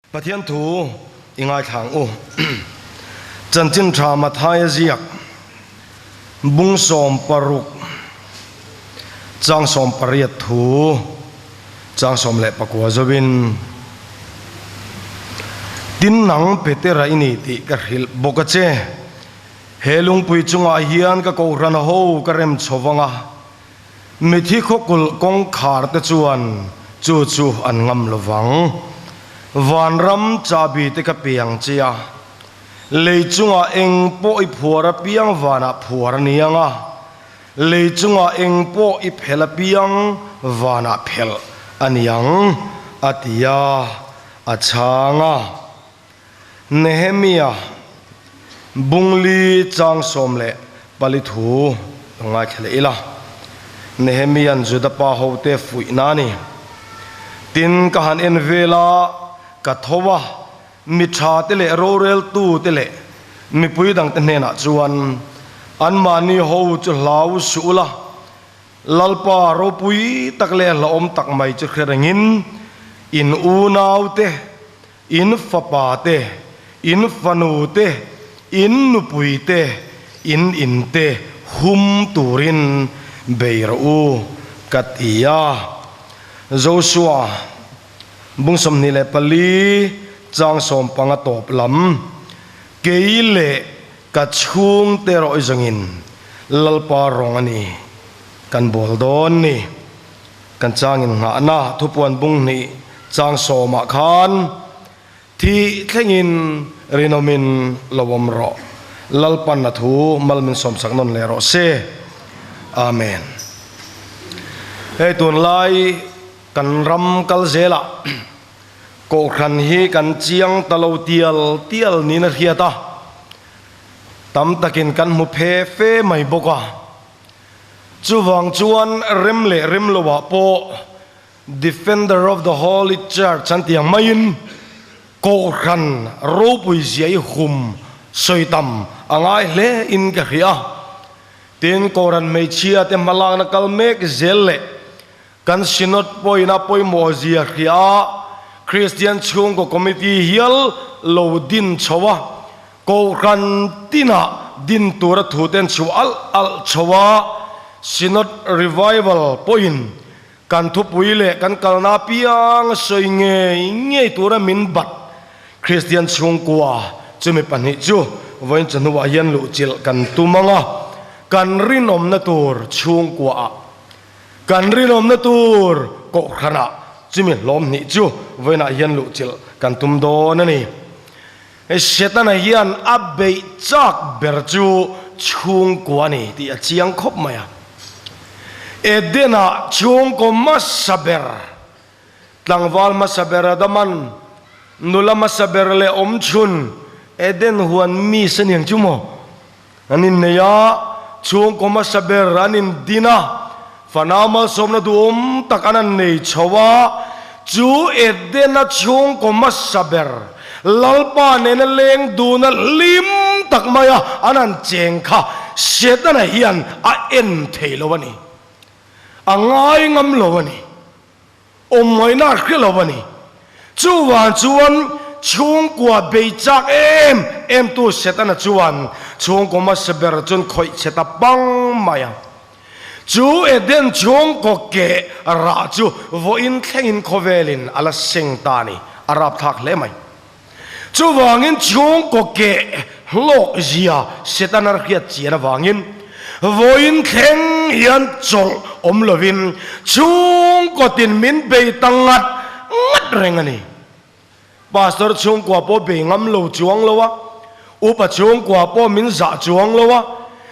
Pathian thu i ngaithla ang u. Chanchin tha Mathaia ziak bung 16 chang 18 thu chang 19 zovin, Tin nang Petera i ni tih ka hrilh bawk a che. He lungpui chungah hian ka kohhran ho ka rem chho vang a. Mithi khawkulh kawngkhar te chuan chu chu an ngam lo vang. Vanram chahbi te ka pe ang che a, lei chungah eng pawh i phuar apiang vanah phuar a ni ang a, lei chungah eng pawh i phelh apiang vanah phelh a ni ang, a ti a, a chhang a. Nehemia bungli chang 14 thu ka ngaithla leh ila. Nehemia'n Juda pa hote fuihna a ni. Tin, ka han en vel a, ka tho a, mi tha te leh roreltu te leh mipui dangte hnenah chuan, Anmahni ho chu hlau suh ula, Lalpa ropui tak leh hlauhawm tak mai chu hre rengin in unaute, In fapa te, in fanu te, in nupui te, in in te hum turin bei rawh u, ka ti a. Joshua, bung 24, chang 15 tawp lam, Kei leh ka chhungte rawh i zawngin Lalpa rawng a ni, kan bawl dawn ni. Kan changin nghahna thupuan bung hnih chang sawmah khan thih thlengin rinawmin lo awm rawh. Lalpan a thu mal min sawmsak nawn leh rawh se. Amen. Hei tunlai kan ram kal zelah Kohhran hi kan chiang ta lo tial tial niin a hriat a, tam takin kan hmu phe fe mai bawk a. Chuvang chuan rem leh rem loah pawh Defender of the Holy Church an tih ang maiin Kohhran ropui zia i hum sawi tam a ngai hle in ka hria. Tin, Kohhran hmeichhia te hmalakna kal mek zel leh kan Synod pawhin a pawimawh zia hria Kristian chhungkaw Committee hial lo din chho a, Kohhran tinah din tura thuten chhu alh alh chho a, Synod Revival pawhin kan thupui leh kan kalna apiang sawi ngei ngei tura min bat Kristian chhungkua chumi pahnih chu vawiin chawhnuah hian luhchilh kan tum ang a, kan rinawmna tur chhungkuaah kan rinawmna tur kohhranah chumi hlawm hnih chu vawiinah hian luhchilh kan tum dawn a ni. Hei Setana hian a beih chak ber chu chhungkua a ni tih a chiang khawp mai a. Eden-ah chhungkaw hmasa ber, tlangval hmasa ber Adaman nula hmasa ber leh awmchhun Eden huan mi se niang chu maw? An innei a, chhungkaw hmasa ber an indin a, fanau malsawmna duhawm tak an han nei chho a, chu Edena chhungkaw hmasa ber Lalpa nena leng duna hlim tak maia an han cheng kha Setana hian a en thei lo a ni, a ngai ngam lo a ni. Awm ngaihna a hre lo a ni. Chuvang chuan chhungkua bei chak em em tu Setana chuan chhungkaw hmasa ber chuan khawih chhe ta pang mai a. Chu Eden chhungkaw keh rah chu vawiin thlengin khawvelin a la seng ta a ni. A rapthlak hle mai. Chuvangin chhungkaw keh hlawk zia Setana hriat chian avangin vawiin thleng hian chawlh awm lovin chhungkaw tin min bei ta ngat ngat reng a ni. Pastor chhungkua pawh bei ngam lo chuang lo a, upa chhungkua pawh min zah chuang lo a,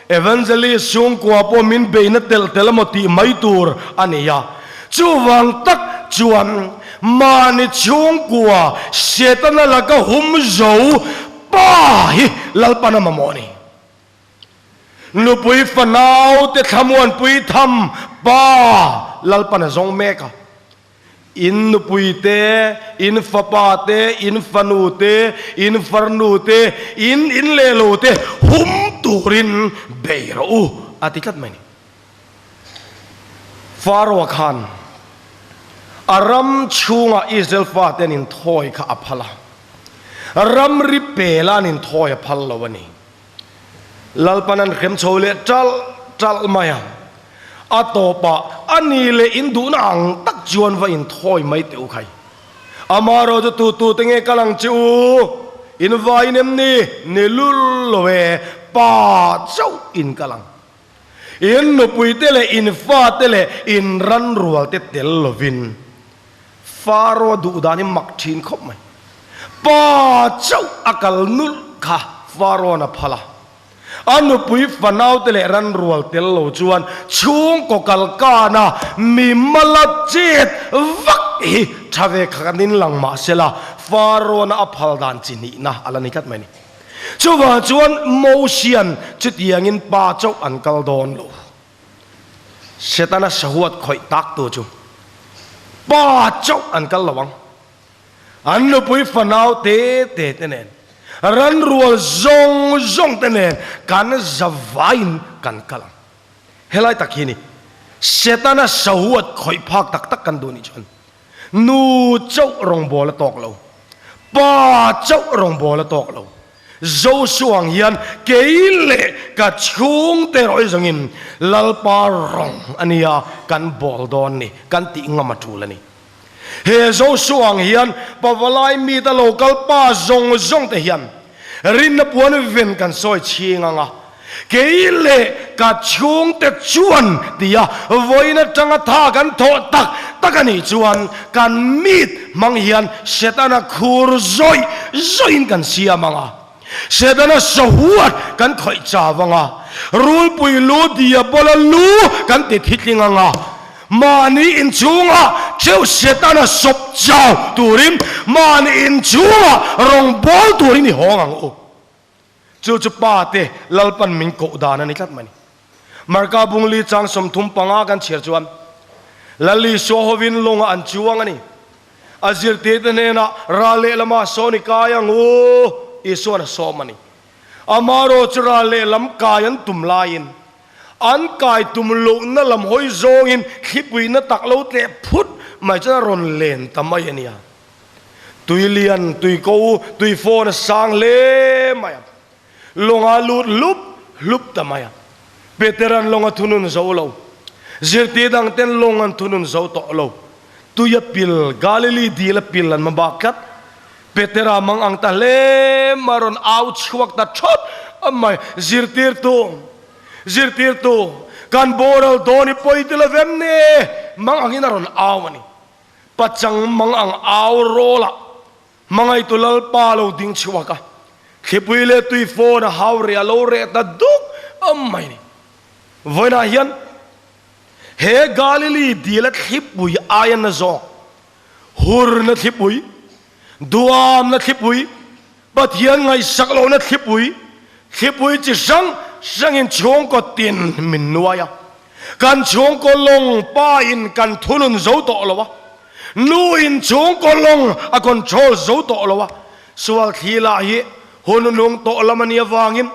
evangelist chhungkua pawh min beina telh telh emaw tih mai tur a ni a. Chuvang tak chuan mahni chhungkua Setana laka hum zo pa hi Lalpan a mamawh a ni. Nupui fanau te thlamuanpui tham pa Lalpan a zawng mek a. In nupui te, in fapa te, in fanu te, in farnu te, in in leh lo te hum turin bei rawh u, a ti tlat mai a ni. Faro-a khan a ram chhungah Israel fate an inthawi kha a phal a. Ramri pela an inthawi a phal lo a ni. Lalpan an hrem chho leh ṭalh ṭalh mai a. A tawpah a ni leh in duhna ang tak chuan va inthawi mai teh u khai. Amaherawh chu tu tu te nge kal ang che u? In vaiin em ni? Ni lul lo e, pa chauh in kal ang. In nupui te leh in fa te leh in ran rual te tel lovin Faro duh dan hi mak thin khawp mai. Pa chauh a kal nulh kha Faro-an a phal a. A nupui fanau te leh ran rual tel lo chuan chhungkaw kal kana mi mala chet vak hi tha ve khat in lang mah se la, Faro-na a phal dan chi nihna a la ni tlat mai a ni. Chuvang chuan Mosian chutiangin pa chauh an kal dawn lo. Setana sahuat khawih tak tu chu pa chauh an kal lo ang. An nupui fanau te te te nen, ran rual zawng zawng te nen kan zavaiin kan kal ang. Helai tak hi ni Setana sahuat khawih phak tak tak kan duh nih chuan nu chauh rawngbâwl a tâwk lo, pa chauh rawngbâwl a tâwk lo. Joshua ang hian kei leh ka chhungte erawh hi zawngin Lalpa rawng a nia kan bâwl dâwn ni, kan tih ngam a ṭul a ni. He Joshua ang hian pavalai mita lo kal pa zawng zawng te hian rinna puan ven kan sawi chhing ang a, kei leh ka chhungte chuan tia vawiin atanga tha kan thawh tak tak a nih chuan kan mit hmang hian Setana khur zawih zawihin kan siam ang a, Setana sahuat kan khawih chau ang a, rulpui lu diabola lu kan ti thitling ang a, Mahni inchhunga theuh Setana sawp chau turin mahni inchhunga rawngbâwl turin i hawng ang u. Chu chu Pa te Lalpan min koh dan a ni tlat mai ni. Marka bungli chang 35 kan chhiar chuan Lal Isua hovin lawngah an chuang a ni. A zirtirte hnenah ral lehlamah sawn i kai ang u, Isua'n a sawm a ni. Amaherawh chu ral lehlam kai an tum laiin An kai tum lohna lam hawi zawngin thlipuina tak lo tleh phut mai chuan a rawn len ta mai a nia. Tui lian, tui ko, tui fawn a sang hle mai a. Lawng a lut hlup hlup ta mai a. Peteran lawng a thunun zo lo. Zirtir dang ten lawng an thunun zo tawh lo. Tui a pil, Galili dil a pil an mabak tlat. Petera mang ang ta hle mai rawn au chhuak ta thawt mai. Zirtirtu, zirtirtu, kan boral dawn i pawi ti lo vem ni? Mang angin a rawn au a ni. Pachang mang ang au rawlah hmangaihtu Lalpa lo ding chhuak a, thlipui leh tui phone a hau reh a lo reh ta duk mai ni. Vawiinah hian he Galili dila thlipui aia na zawk Hurna thlipui, duamna thlipui, Pathian ngaihsak lohna thlipui, thlipui chi hrang hrangin chhungkaw tin min nuai a. Kan chhungkaw lawng pa in kan thunun zo tawh lo a, nu in chhungkaw lawng a control zo tawh lo a, sual thli lah hi hun nung tawh lam a nih avangin,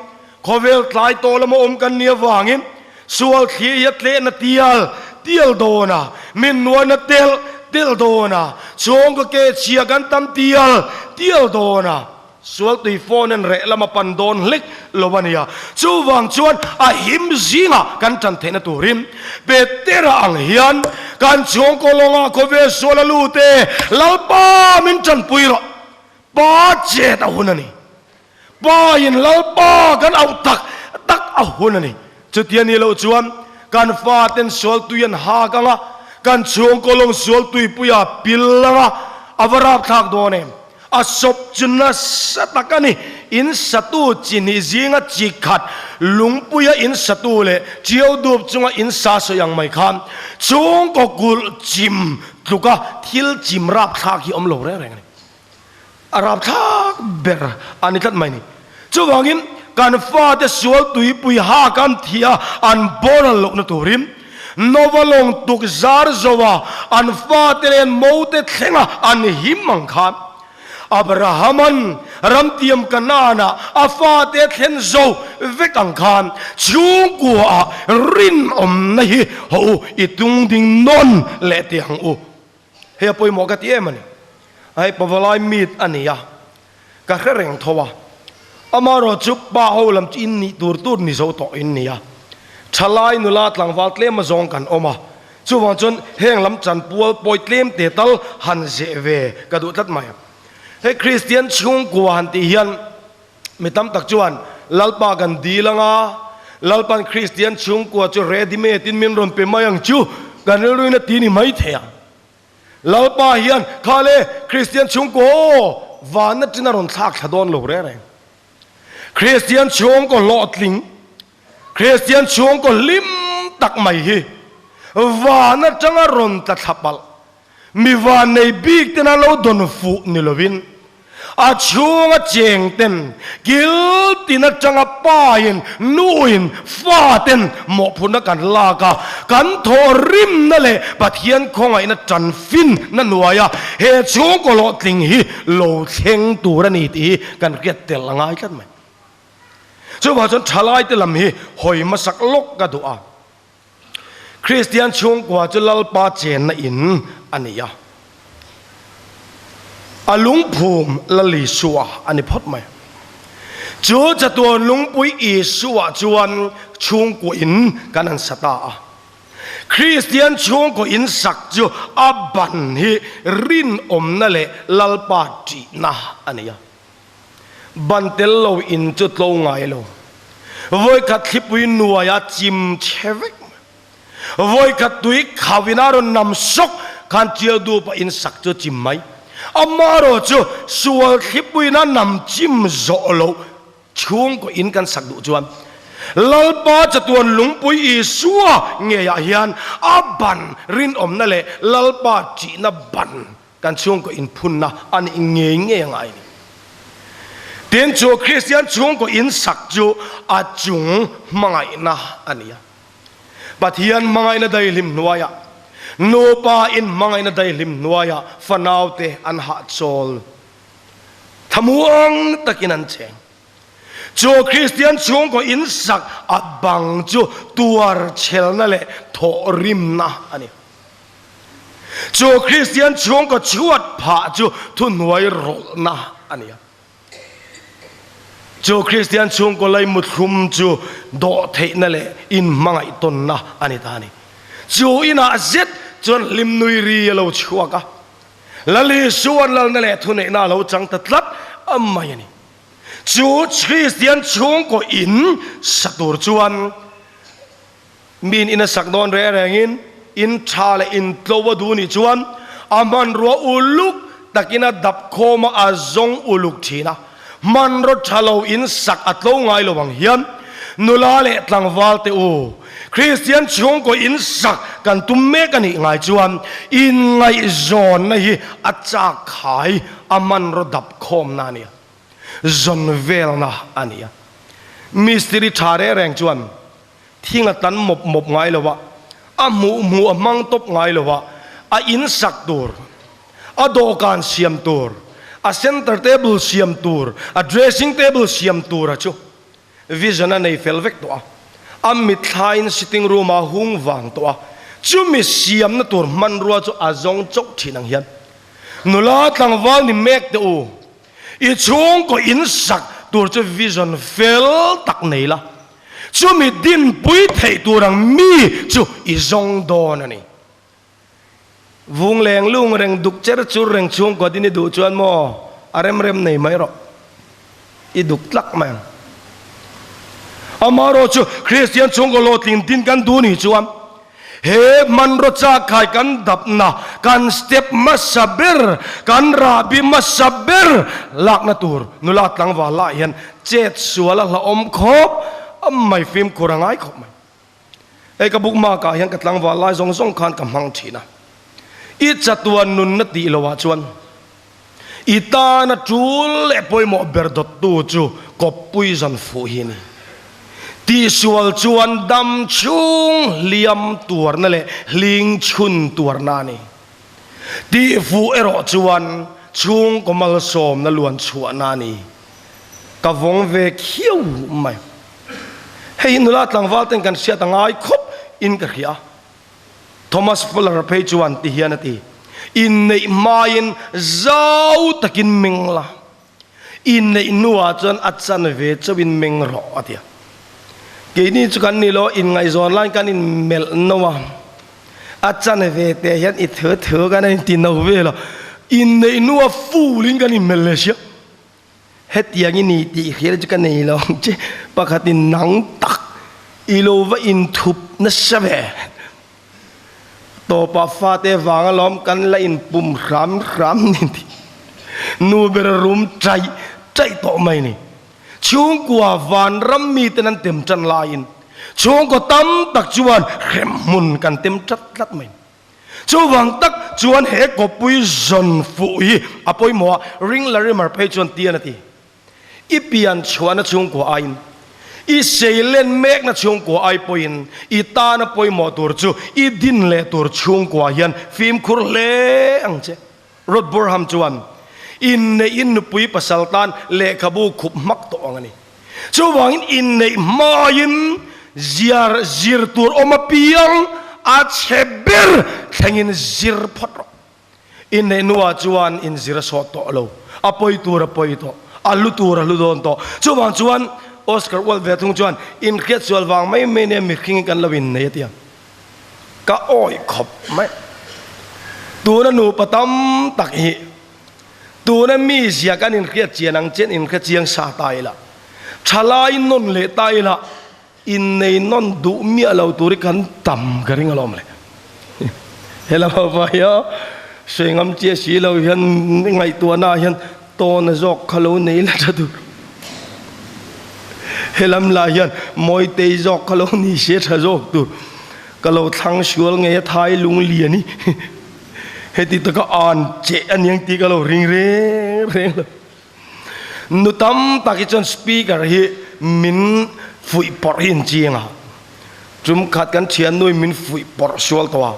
khawvel tlai tawh lama awm kan nih avangin sual thli hi a tlehna tial tial dawn a, min nuaina telh telh dawn a, chhungkaw ke chhia kan tam tial tial dawn a, sual tui phone en reh lama pan dawn hlek lo a nia. Chuvang chuan a him zingah kan tan theihna turin Petera ang hian kan chhungkaw lawngah khawvel sual a lut e, Lalpa min tanpui rawh, Pa chet a hun a ni. Pa in Lalpa kan auh tak tak a hun a ni. Chutia ni loh chuan kan faten sual tui an hak ang a, kan chhungkaw lawng sual tuipuia pil ang a, a va rapthlak dawn em? A sawp chu nasa tak a ni. In satu chi hnih zinga chi khat lungpuia in satu leh ṭiau dup chunga in sa sawi ang mai khan chhungkaw kulh chim tluka thil chim rapthlak hi awm lo reng reng a ni. A rapthlak ber a ni tlat mai ni. Chuvangin kan fate sual tuipui hak an thih a, an boral lohna turin Nova lawng tuk zar zo a, an fate leh an mote thlenga an him ang khan Abrahaman ramtiam Kanaan-ah a fate a thlen zo vek ang khan chhungkuaah rinawmna hi haw u i tungding nawn leh teh ang u. Hei a pawimawh ka ti em a ni. Hei Pavalai meet a ni a. Ka hre reng tho a. Amaherawhchu pa ho lam chu in nih tur tur ni zo tawh in nia. Thalai nula tlangval tlem azawng kan awm a. Chuvang chuan heng lam chanpual pawi tlem te tal han zeh ve ka duh tlat mai. Hei Kristian chhungkua han tih hian mi tam tak chuan Lalpa kan dil anga, Lalpan Kristian chhungkua chu ready made in min rawn pe mai ang chu kan rilruin a ti ni mai thei ang. Lalpa hian kha le Kristian chhungkaw aw van aṭin a rawn thlak thla dawn lo reng reng. Kristian chhungkaw hlawhtling, Kristian chhungkaw hlim tak mai hi van aṭanga rawn tla thla palh, mi van nei bik ten a lo dawn fuh ni lovin, A chhunga cheng ten kil tin atanga pain, nuin, faten mawhphurhna kan lak a, kan thawh rimna leh Pathian khawngaihna tan fin na hnuaia he chhungkaw hlawhtling hi lo thleng tur a ni tih hi kan hriat tel a ngai tlat mai. Chuvang chuan thalaite lam hi hawi hmasak lawk ka duh a. Kristian chhungkua chu Lalpa chenna in a ni a, a lungphum Lal Isua a ni phawt mai. Chu chatuan lungpui Isua chuan chhungkua in kan han sa ta a. Kristian chhungkaw in sak chu a ban hi rinawmna leh Lalpa ṭihna a ni a. Ban tel lo in chu tlo ngai lo. Vawikhat thlipui nuai a chim che vek mai. Vawikhat tui khau in a rawn nam sawk khan tial dup a in sak chu chim mai. Amaherawh chu sual thlipui in a nam chim zawh loh chhungkaw in kan sak duh chuan Lalpa chatuan lungpui Isua ngeiah hian a ban rinawmna leh Lalpa ṭihna ban Kan chhungkaw inphunna a nih ngei ngei a ngai a ni. Tin, chu Kristian chhungkaw insak chu a chung hmangaihna a ni a. Pathian hmangaihna daihlim hnuaiah, nupa inhmangaihna daihlim hnuaiah fanaute an hahchawl thamuang takin an cheng. Chu Kristian chhungkaw insak a bang chu tuarchhelna leh thawhrimna a ni. Chu Kristian chhungkaw chhuat phah chu thuhnuai rawlhna a ni a. Chu Kristian chhungkaw lei muthlum chu dawhtheihna leh inhmangaih tawnna a ni ta a ni. Chu inah zet chuan hlimnui ri a lo chhuak a, Lal Isuan lalna leh thuneihna a lo chang ta tlat mai a ni. Chu Kristian chhungkaw in sa tur chuan Miin in a sak dawn reng rengin in tha leh in tlo a duh nih chuan a hmanrua uluk takin a dap khawm a, a zawng uluk thin a. Hmanraw tha lo in sak a tlo ngai lo ang hian nula leh tlangval te u, Kristian chhungkaw in sak kan tum mek a nih ngai chuan inngaihzawnna hi a chak khai a hmanraw dap khawmna a nia, zawn velna a nia. Mistiri tha reng reng chuan Thing a tan mawp mawp ngai lo a, a hmuh hmuh a hmang tawp ngai lo a, a in sak tur, a dawhkan siam tur, a center table siam tur, a dressing table siam tur a chu vision a nei fel vek tawh a, a mitthlaiin sitting room ah hung vang tawh a, chumi siamna tur hmanrua chu a zawng chauh thin ang hian nula tlangval ni mek teh u, i chhungkaw in sak tur chu vision fel tak nei la. Chumi dinpui theih tur ang mi chu i zawng dawn a ni. Vung leng lung reng duk cher chur reng chhungkaw din i duh chuan maw a rem rem nei mai rawh. I duk tlak mai ang. Amaherawh chu Kristian chhungkaw hlawhtling din kan duh nih chuan He hmanraw chak khai kan dapna, kan step hmasa ber, kan rahbi hmasa ber lakna tur nula tlangval lah hian chet sual a hlauhawm khawp a mai fimkhur a ngai khawp mai. Hei ka bookmark ah hian ka tlangval lai zawng zawng khan ka hmang thin a. I chatuan nunna tih loh ah chuan I tana tul leh pawimawh ber dawttu chu kawppui zan fuh hi a ni. Tihsual chuan dam chhung hliam tuarna leh hling chhun tuarna a ni. Tihfuh erawh chuan chhungkaw malsawmna luan chhuahna a ni. Ka vawng ve khiau mai. Hei hi nula tlangval ten kan hriat a ngai khawp in ka hria. Thomas Fuller phei chuan ti hian a ti, Inneih hmain zau takin meng la, Inneih hnuah chuan a chanve chauhin meng rawh a ti a. Keini chu kan ni lo, inngaihzawn laiin kan inmelh no a, a chanve te hian i thu thu kan inti no vel a, inneih hnua full in kan inmelh leh sia. Hetiang i ni tih hriat chu ka nei lo ang che, pakhatin nang tak i lo va inthup nasa ve. Tawpah fate vang alawm kan la inpum hram hram ni tih nu ber a rum chaih chaih tawh mai ni. Chhungkua vanram miten an tem tan laiin chhungkaw tam tak chuan hremhmun kan tem tlat tlat mai. Chuvang tak chuan he kawppui zawn fuh hi a pawimawh a, Ring Larimer phei chuan tian a ti. I pian chhuahna chhungkua aiin, i seilen mekna chhungkua ai pawhin i tana pawimawh tur chu i din leh tur chhungkua hian fimkhur hle ang che. Rod Burham chuan, Inneihin nupui pasal tan lehkhabu khup hmak tawh ang a ni. Chuvangin inneih hmain ziar zir tur awm apiang a chhe ber thlengin zir phawt rawh. Inneih hnuah chuan inzir a sawt tawh lo, a pawi tur a pawi tawh, a hlu tur a hlu dawn tawh. Chuvang chuan Oscar Wilde ve thung chuan, Inhriat sual vang mai mai nia mihring kan lo innei a ti a. Ka awih khawp mai. Tuna nupa tam tak hi tuna mi zia kan inhriat chian ang chian inhre chiang sa ta ila, thalai nawn leh ta ila, innei nawn duh miah lo tur hi kan tam ka ring alawm le. He lam avang hian sawi ngam chiah si lo hian ngaihtuahna ah hian tawn a zawk kha lo nei la tha tur. He lam lah hian Mawitei zawk kha lo ni se tha zawk tur. Ka lo thlang sual ngei a thai lung lian hi. Heti taka an che aniang tih ka lo ring reng reng lo. Nu tam tak hi chuan speaker hi min fuih pawrh hi an chiang a. Tum khat kan thiannui min fuih pawrh sual tawh a,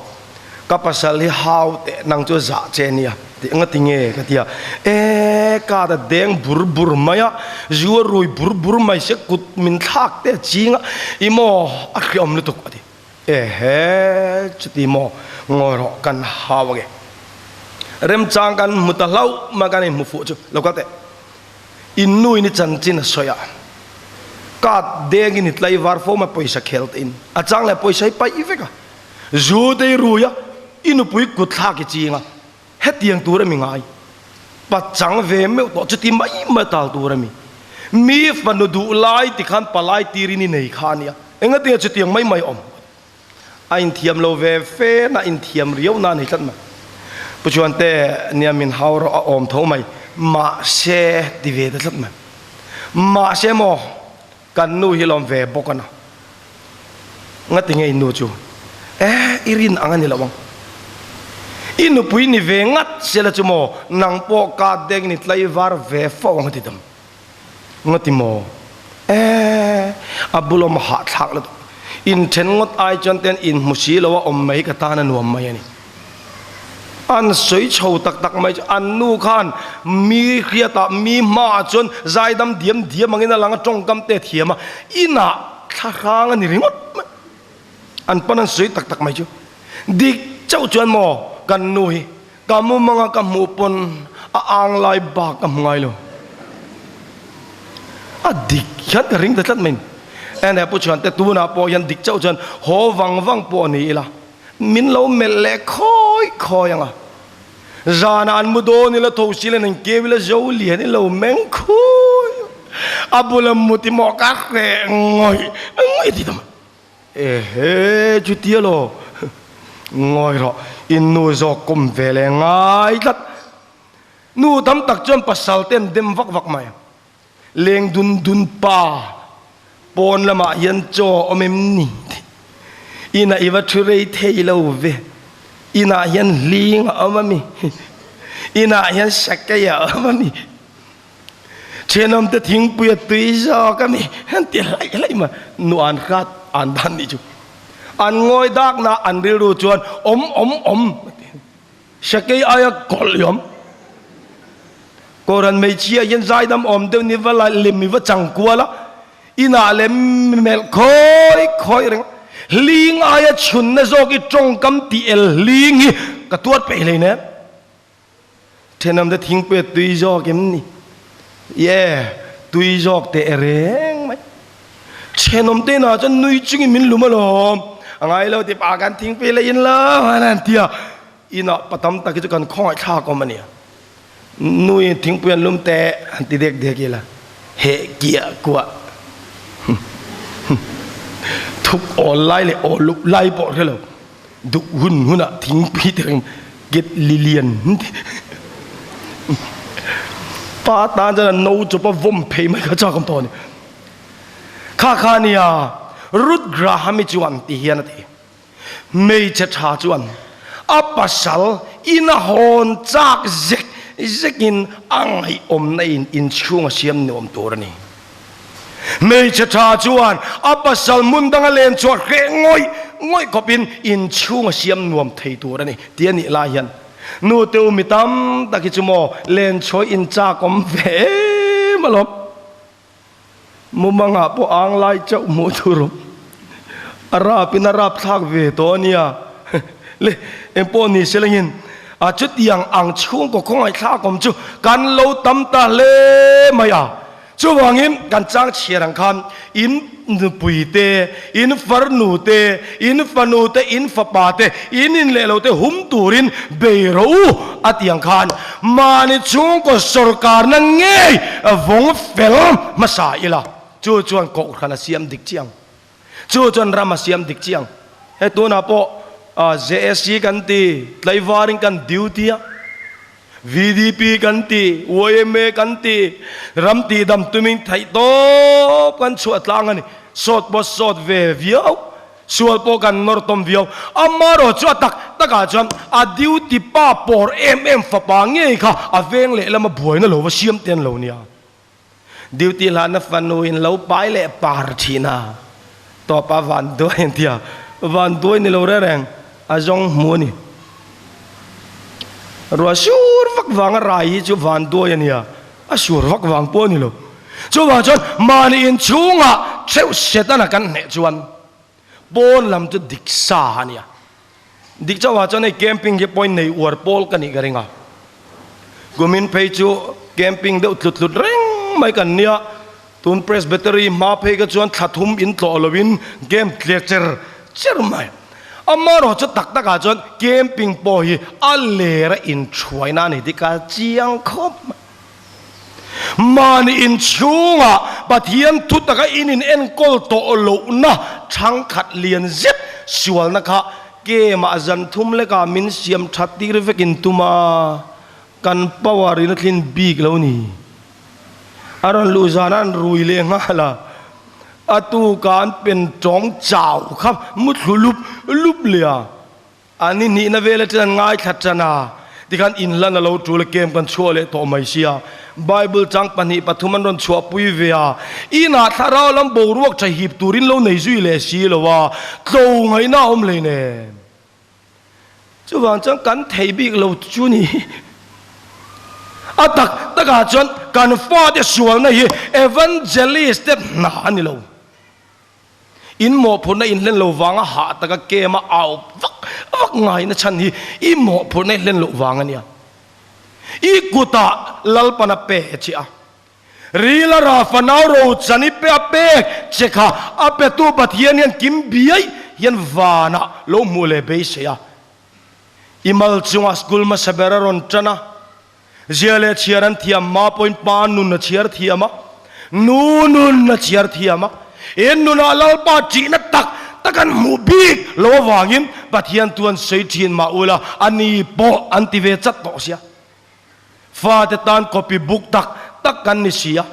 ka pasal hi hau teh nang chu zah che nia tih anga ti nge ka ti a, e ka ta deng bur bur mai a, zu a rui bur bur mai se kut min thlak te a ching a, i maw a hriawm lutuk a ti, e he chuti maw ngawi rawh kan hau ange remchang kan hmu ta hlauh mai kan inhmu fuh chu lo kal teh. Innuin i chanchin a sawi a, card dengin i tlaivar fo mai pawisa khel te in a chang leh pawisa hi paih vek a, zu te i rui a, i nupui kut thlak i ching a, hetiang tur a mi ngai? Pachang ve meuh tawh chuti mai mai tal tur a mi? Mi fanu duh lai tikhan palai tirin i nei kha a nia, engatinge chutiang mai mai awm? A inthiam lo ve fe na inthiam riau na ni tlat mai. Pu Chuante nia min hau rawh a awm tho mai. Mahse ti ve ta tlat mai. Mahse maw kan nu hi lawm ve bawk a na. Ngati nge in nu chu? Eh i rin ang a ni lo ang. I nupui ni ve ngat sela chu maw nang pawh ka deng ni tlaivar ve fo ang a ti dam. Ngati maw? Eeh, a bulawm a hahthlak lutuk. Inthen ngawt ai chuan ten inhmu si lo a awm mai ka tan a nuam mai a ni. An sawi chho tak tak mai chu an nu khan mi hriatah mi hmaah chuan zaidam diam diam angin a lang a tawngkam te a thiam a, inah thla hrang a ni ringawt mai. An pan an sawi tak tak mai chu. Dik chauh chuan maw kan nu hi Ka mumanga ka hmuh pawn a ang lai bak ka hmu ngai lo. A dik hian ka ring ta tlat mai. Ene pu chuan te tunah pawh hian dik chauh chuan haw vang vang pawh ni ila min lo melh leh khawi khawi ang a. Zanah an mu dawn ila tho si len an keu ila zo lian i lo meng khui a bula mut i maw ka hreh ngawih ngawih ti ta mai. Ehe, chutia lo. Ngawi rawh, in nu zawk kawm ve leh ngai tlat. Nu tam tak chuan pasal te an dem vak vak mai. Leng dun dun pa, pawn lamah hian chaw awm em ni? Inah i va thu rei thei lo ve. Inah hian hling a awm a mi? Inah hian sakei a awm a mi? Thenawmte thingpui a tui zawk a mi an ti hlaih hlaih mai. Nu an hrat an dan nih chu. An ngawi dak na an rilru chuan awm awm awm a ti. Sakei aia kawlh i awm. Koran hmeichhia hian zaidam awm deuh ni va la lem i va chang kual a. Inah leh melh khawi khawi reng. Hling aia chhunna zawk i tawngkam tih el hling hi ka tuar peih hleinem. Thenawmte thingpui a tui zawk em ni? Ye, tui zawk teh reng mai. Thenawm te inah chuan nui chungin min lum alawm. A ngai lo ti pah kan thingpui leh in lo an han ti a. Inah pa tam tak hi chu kan khawngaih thlak awm a nia. Nui thingpui an lum teh han ti dek dek ila. Heh kiah kuah. Thuk awl lai leh awl lup lai pawh hre lo. Duh hun hunah thingpui te reng get lilian pa tan chuan an no chawp a vawm phei mai kha chak awm tawh a ni. Kha kha nia Ruth Graham-i chuan ti hian a ti. Hmeichhe tha chuan a pasal ina hawn chak zek zekin a ngaihawmna in inchhung a siam nuam tur a ni. Hmeichhe tha chuan a pasal hmun danga len chhuah hreh ngawih ngawih khawpin inchhung a siam nuam thei tur a ni tih a nih lai hian nu te u mi tam tak hi chu maw len chhuah in chak awm ve em alawm. Mumangah pawh ang lai chauh hmuh tur awm. A rap in a rap thlak ve tawh a nia. Le engpawh ni se lengin a chutiang ang chhungkaw khawngaih thlak awm chu kan lo tam ta hle mai a. Chuvangin kan chang chhiar ang khan in nupui te, in farnu te, in fanu te, in fapa te, in in leh lo te hum turin bei rawh u a ti ang khan mahni chhungkaw sawrkarna ngei vawng fel hmasa ila chu chuan kohhran a siam dik chiang. Chu chuan ram a siam dik chiang. He tunah pawh JSC kan ti, tlaivarin kan duty a. VDP kan ti, yma kan ti, ram tihdam tumin theih tawp kan chhuah tlang a ni. Sawt pawh sawt ve viau, sual pawh kan nawr tawm viau. Amaherawh chu a tak takah chuan a duty pa pawr em em fapa ngei kha a veng lehlam a buaina lo va siam te an lo nia. Duty hlana fanu in lo pai leh par thin a, tawp a van duai an ti a, van duai ni lo reng reng a zawng hmu a ni. Ruah sur vak vanga rai hi chu van duai a nia, a sur vak vang pawh a ni lo. Chuvang chuan mahni inchhungah theuh Setana kan hneh chuan pawn lam chu dik sa a nia. Dik chauhah chuan hei camping hi point nei uar pawl ka nih ka ring a. Kumin phei chu camping deuh tlut tlut reng mai kan nia. Tun Presbytery hma phei kha chuan thla thum in tlawh loin camp tle cher cher mai. Amaherawh chu tak takah chuan camping pawh hi a ler a inthuaina a ni tih ka chiang khawp mai. Mahni inchhungah Pathian thu taka in in enkawl tawh lohna thangkhat lian zet sualna kha kemah zan thum lekah min siam that tir vekin tum a, kan power in a thlin bik lo ni. A rawn luh zan an rui leh nghal a, a tuka an pen tawng chau kha muthlu lup lup leh a. A ni hnihna vel aṭan an ngaithla ṭan a, tikhan inlan a lo ṭul a, kem kan chhuah leh tawh mai sia. Bible chang pahnih pathum an rawn chhuahpui ve a, inah thlarau lam boruak ṭha hip turin lo nei zui leh si lo a, tlo ngaihna a awm hleinem. Chuvang chuan kan thei bik lo chu ni. A tak takah chuan kan fate sualna hi evangelist te hna a ni lo. In mawhphurhna in hlen lo vanga hah taka kem a au vak vak ngaina chhan hi i mawhphurhna i hlen loh vang a nia. I kutah Lalpan a pe che a, ril a rah fanau rochan i pe a pek che kha a petu Pathian hian kim biai hian vanah lo hmuh leh beisei a. I mal chungah school hmasa ber a rawn tan a, Zia leh chhiar an thiam hma pawhin pa nun a chhiar thiam a, nu nun a chhiar thiam a. In nunah Lalpa ṭihna tak tak an hmuh bik lo avangin Pathian tu an sawi ṭhin mah ula a ni pawh an ti ve chat tawh sia. Fate tan copy book tak tak kan ni si a,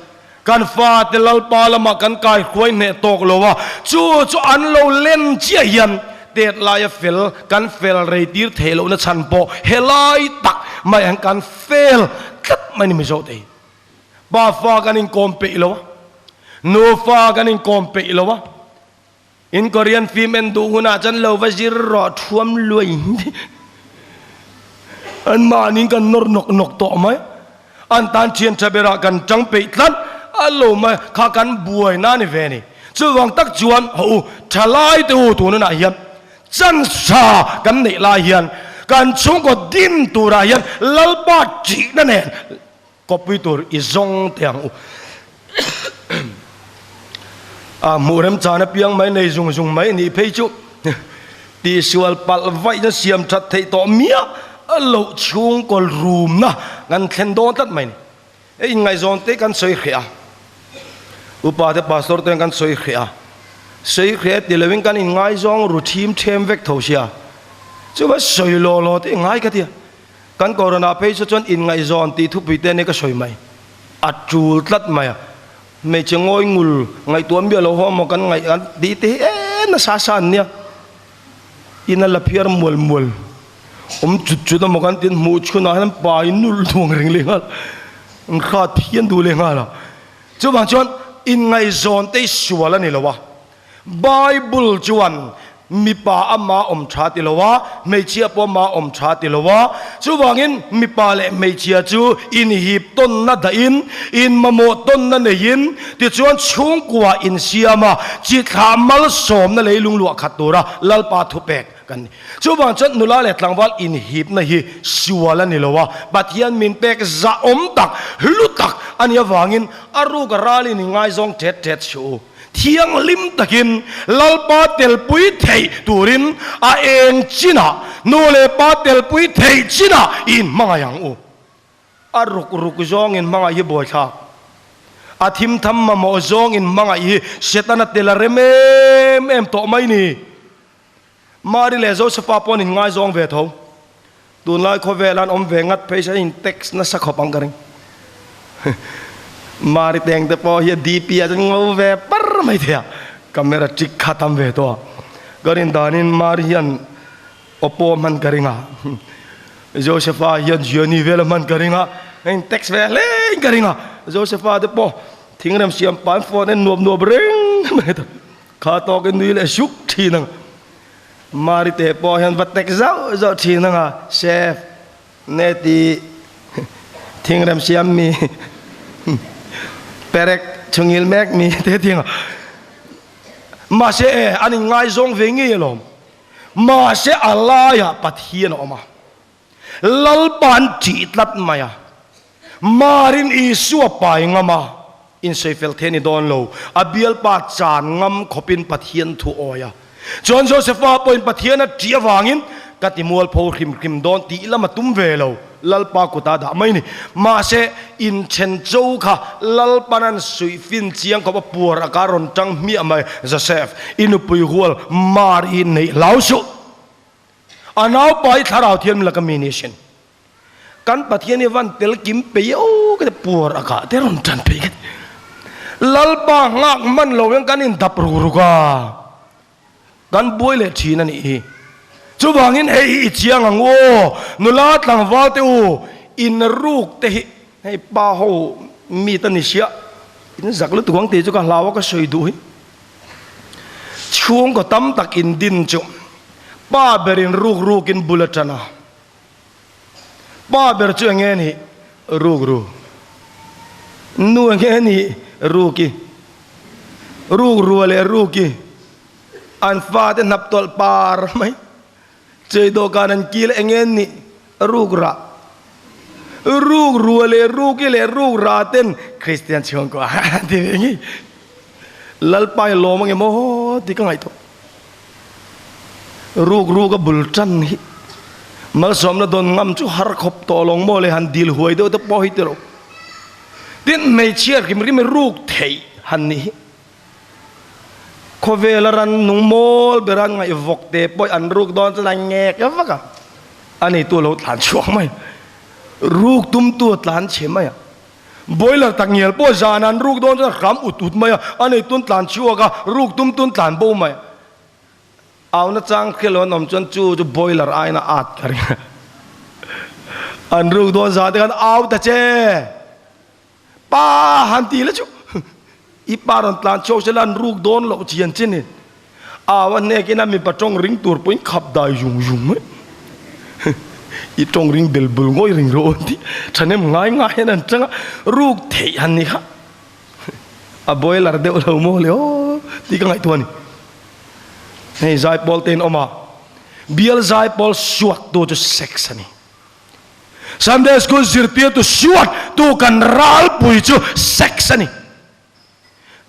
kan fate Lalpa lamah kan kaihruai hneh tawk lo a, chu chu an lo len chiah hian tet laia fel kan fel rei tir theih lohna chhan pawh helai tak mai ang kan fel tlat mai ni Mizo te hi. Pa fa kan inkawm peih lo a, nu fa kan inkawm peih lo a, in Korean film en duh hunah chuan lo va zir rawh thuam luai an mahni kan nawr nawk nawk tawh mai an tan thian tha berah kan tang peih tlat a lo mai kha kan buai na ni ve ni chuvang tak chuan haw u thalai te u tunah hian chansa kan neih lai hian kan chhungkaw din turah hian Lalpa thihna nen. Kawppui tur i zawng teh ang u. A hmuh remchan apiang mai nei zung zung mai nih phei chu tihsual palh vaihna siam that theih tawh miah loh chhungkaw rumna kan thlen dawn tlat mai ni. Hei inngaihzawn te kan sawi hreh a, upa te pastor te kan sawi hreh a, sawi hreh ti loin kan inngaizawng ru thim them vek tho sia, chuva sawi law law te i ngai ka tia. Kan corona phei chu chuan inngaihzawn tih thupui te ania ka sawi mai. A tul tlat mai a. Hmeichhe ngawi ngul ngaihtuah miah lo ho maw kan ngaih an tih te hi e nasa sa an nia. Ina la phiar mual mual awm chut chut a maw kan tin hmuh chhunah hian pa in nul duang reng leh nghal. An hrat phian duh leh nghal a. Chuvang chuan inngaihzawn te hi sual a ni lo a. Bible chuan mipa ama awm tha ti lo a, hmeichhia pawh ama awm tha ti lo a. Chuvangin mipa leh hmeichhia chu inhip tawnna dahin, inmamawh tawnna neiin, tichuan chhungkua insiam a, chi thlah malsawmna leilung luah khat tura Lalpa thupek kan ni. Chuvang chuan nula leh tlangval inhipna hi sual a ni lo a, Pathian min pek zahawm tak, hlu tak a nih avangin a ruk a ralin i ngaizawng tet tet suh u. Thianghlim takin Lalpa telpui theih turin a eng chinah, nu leh pa telpui theih chinah i inhmangaih ang u. A ruk ruk zawng inhmangaih hi buaithlak. A thim tham mamawh zawng inhmangaih hi Setana tel a rem em em tawh mai ni. Mari leh Josefa pawh an inngaizawng ve tho. Tunlai khawvel an awm ve ngat phei se an in text nasa khawp ang ka ring. Mari teng te pawh hi a DP ah chuan ngo ve par mai thei a, camera trick kha tam ve tawh a. Ka rin danin Mari hian Oppo a hman ka ring a, Josefa hian Xiaomi vel a hman ka ring a, a in text ve hle in ka ring a. Josefa te pawh thingrem siam pan phone en nuap nuap reng mai ta. Kha tawk in nui leh suk thin ang. Mari te pawh hian va tek zauh zauh thin ang a, Chef, ne ti thingrem siam mi, perek chhungil mek mi te ti ang a. Mahse e, an inngaizawng ve ngei alawm. Mahse a laiah Pathian a awm a. Lalpa an ṭih tlat mai a, Marin Isua pai ngam a, insawi fel thei a ni dawn lo, a bialpa chan ngam khawpin Pathian thu awi a. Chuan Josefa pawhin Pathian a ṭih avangin ka ti mualpho hrim hrim dawn tih lam a tum ve lo, Lalpa kutah dah mai ni. Mahse, inthen cho kha Lalpan an suih fin chiang khawp a puar a ka rawn ṭang hmiah mai, Joseph, i nupui hual Mar i neih hlau suh. A naupa hi thlarau thiam laka mi ni sin. Kan Pathian hi van tel kim pei o ka ti puar a kah te rawn tan phei ka ti. Lalpa nghak hman lo hian kan in dap ruk ruk a, kan buai leh thin a nih hi. Chuvangin hei hi i chiang ang u aw, nula tlangval te u, in ruk te hi hei pa ho mi ta ni sia, in zak lutuk ang tih chu ka hlau a ka sawi duh hi. Chhungkaw tam tak in din chu pa berin ruk rukin bul a tan a. Pa ber chu enge nih? Ruk ru. Nu enge nih? Ruki. Ruk rua leh ruki an fate hnap tawlh par mai. Chei dawhkan an kil enge nih? Ruk rah. Ruk rua leh ruki leh ruk rah ten Kristian chhungkaw an ti ve ngei. Lalpa i lawm ange maw tih ka ngaihtuah. Ruk ruk a bul tan hi malsawmna dawn ngam chu har khawp tawh lawng maw le han dil huai deuh te pawh hi ti lo. Tin hmeichhia hrim hrim i ruk theih han nih hi. Khawvela ran nung mawl bera ngaihvawk te pawh an ruk dawn chuan a ngek vak a, a neitu lo tlan chhuak mai. Ruk tumtu a tlan chhe mai a. Boiler tak ngial pawh zan an ruk dawn chuan hram ut ut mai a, a neitun tlan chhuak a, ruk tum tun tlan bo mai. Auna chang khel an awm chuan chu chu boiler aiin a at ka ring a. An ruk dawn zan te khan au ta che! Pa han ti la chu i pa rawn tlan chhuak se la an ruk dawn loh chian chin in au a hnek in a mipa tawng ring tur pawhin khap dai zung zung mai i tawng ring bel bul ngawi ring rawh an ti thahnem ngai ngai hian an chang a ruk theih han ni kha a boiler deuh lo maw le aw tih ka ngaihtuah a ni hei zaipawl te in awm a bial zaipawl suak tu chu sex a ni. Sunday school zirtirtu suat tu kan ralpui chu sex a ni.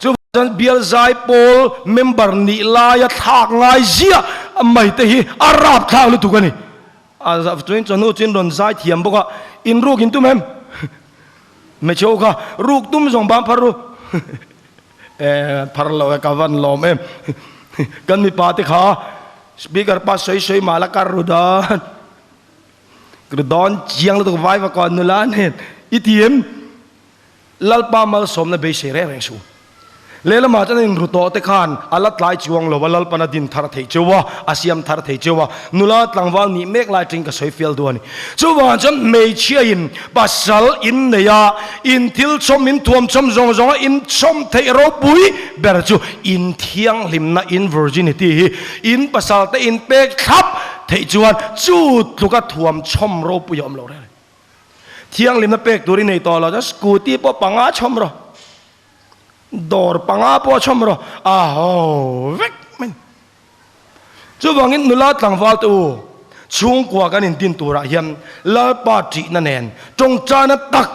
Chuvang chuan bial zai pawl member nih laia thlak ngai ziah mai te hi a rap thlak lutuk a ni. A chuan chawhnu chu in rawn zai thiam bawk a, in ruk in tum em? Hmeichhe ho kha ruk tum zawng bang phar ru. E phar lo e ka van lawm em. Kan mipa te kha speaker pa sawi sawi mah la kar ru dan. Ru dawn chiang lutuk vai va kawn nula nen i ti em? Lalpa malsawmna beisei reng reng suh. Lehlamah chuan in ru tawh te khan a la tlai chuang lo a, Lalpan a din thar thei cheu a, a siam thar thei cheu a, nula tlangval nih mek lai ṭing ka sawi fial duh a ni. Chuvangah chuan hmeichhiain pasal in nei a, in thil chawm, in thuam chawm zawng zawnga in chawm theih ropui ber chu in thianghlimna, in virginity hi in pasal te in pek thlap theih chuan chu tluka thuam chawm ropui a awm lo reng reng. Thianghlimna pek tur i nei tawh lo chuan scooty pawh panga chhawm rawh, dawr panga pawh chhawm rawh, a ho vek mai. Chuvangin nula tlangval te u, chhungkua kan indin turah hian Lalpa ṭihna nen, tawngtaina tak